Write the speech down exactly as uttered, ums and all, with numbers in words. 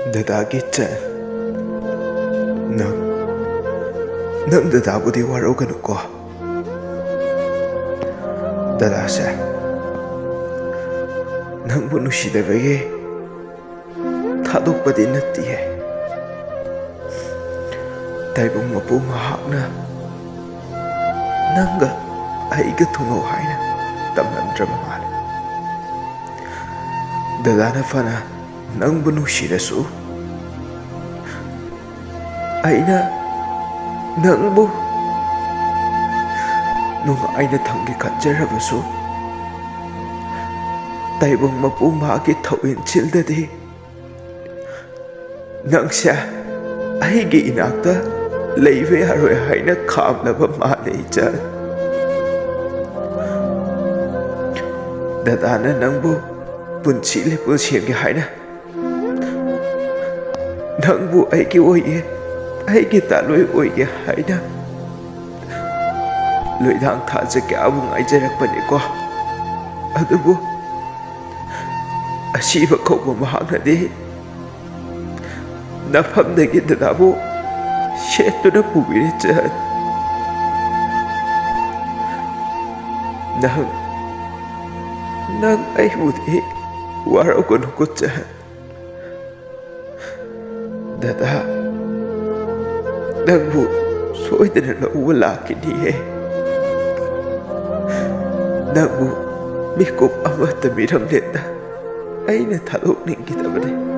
ꯗꯗꯥꯒꯤ ꯆꯟ, ꯅꯪ, ꯅꯪ ꯗꯗꯥꯕꯨꯗꯤ ꯋꯥꯔꯧꯒꯅꯨꯀꯣ꯫ ꯗꯗꯥꯁꯦ, ꯅꯪꯕꯨ ꯅꯨꯡꯁꯤꯗꯕꯒꯤ ꯊꯥꯗꯣꯛꯄꯗꯤ ꯅꯠꯇꯤꯌꯦ꯫ ꯇꯥꯏꯕꯪ ꯃꯄꯨ ꯃꯍꯥꯛꯅ ꯅꯪꯒ ꯑꯩꯒ ꯊꯨꯡꯅꯧ ꯍꯥꯏꯅ ꯇꯝꯂꯝꯗ꯭ꯔꯕ ꯃꯥꯜꯂꯦ꯫ ꯗꯗꯥꯅ ꯐꯅ ꯅꯪꯕꯨ ꯅꯨꯡꯁꯤꯔꯁꯨ, ꯑꯩꯅ ꯅꯪꯕꯨ ꯅꯨꯡꯉꯥꯏꯅ ꯊꯝꯒꯦ ꯈꯟꯖꯔꯕꯁꯨ, ꯇꯥꯏꯕꯪ ꯃꯄꯨ ꯃꯍꯥꯛꯀꯤ ꯊꯧꯋꯤꯟꯁꯤꯜꯗꯗꯤ ꯅꯪꯁꯦ ꯑꯩꯒꯤ ꯏꯅꯥꯛꯇ ꯂꯩꯕ ꯌꯥꯔꯣꯏ ꯍꯥꯏꯅ ꯈꯥꯝꯂꯕ ꯃꯥꯜꯂꯦ, ꯏꯆꯟ꯫ ꯗꯗꯥꯅ ꯅꯪꯕꯨ ꯄꯨꯟꯁꯤ ꯂꯦꯞꯄꯨ ꯁꯦꯝꯒꯦ ꯍꯥꯏꯅ, ꯅꯪꯕꯨ ꯑꯩꯒꯤ ꯑꯣꯏꯒꯦ, ꯑꯩꯒꯤ ꯇꯥꯂꯣꯏ ꯑꯣꯏꯒꯦ ꯍꯥꯏꯅ ꯂꯣꯏꯗꯥꯡ ꯊꯥꯖ ꯀꯌꯥꯕꯨ ꯉꯥꯏꯖꯔꯛꯄꯅꯤꯀꯣ꯫ ꯑꯗꯨꯕꯨ ꯑꯁꯤꯕ ꯀꯧꯕ ꯃꯍꯥꯛꯅꯗꯤ ꯅꯐꯝꯗꯒꯤ ꯗꯗꯥꯕꯨ ꯁꯦꯠꯇꯨꯅ ꯄꯨꯕꯤꯔꯦ, ꯆꯟ꯫ ꯅꯪ, ꯅꯪ ꯑꯩꯕꯨꯗꯤ ꯋꯥꯔꯧꯒꯅꯨꯀꯣ, ꯆꯟ꯫ ꯗꯗꯥ, ꯅꯪꯕꯨ ꯁꯣꯏꯗꯅ ꯂꯧꯕ ꯂꯥꯛꯈꯤꯅꯤꯌꯦ꯫ ꯅꯪꯕꯨ ꯃꯤꯀꯨꯞ ꯑꯃꯠꯇ ꯃꯤꯔꯝꯂꯦꯟꯗ ꯑꯩꯅ ꯊꯥꯗꯣꯛꯅꯤꯡꯈꯤꯗꯕꯅꯤ꯫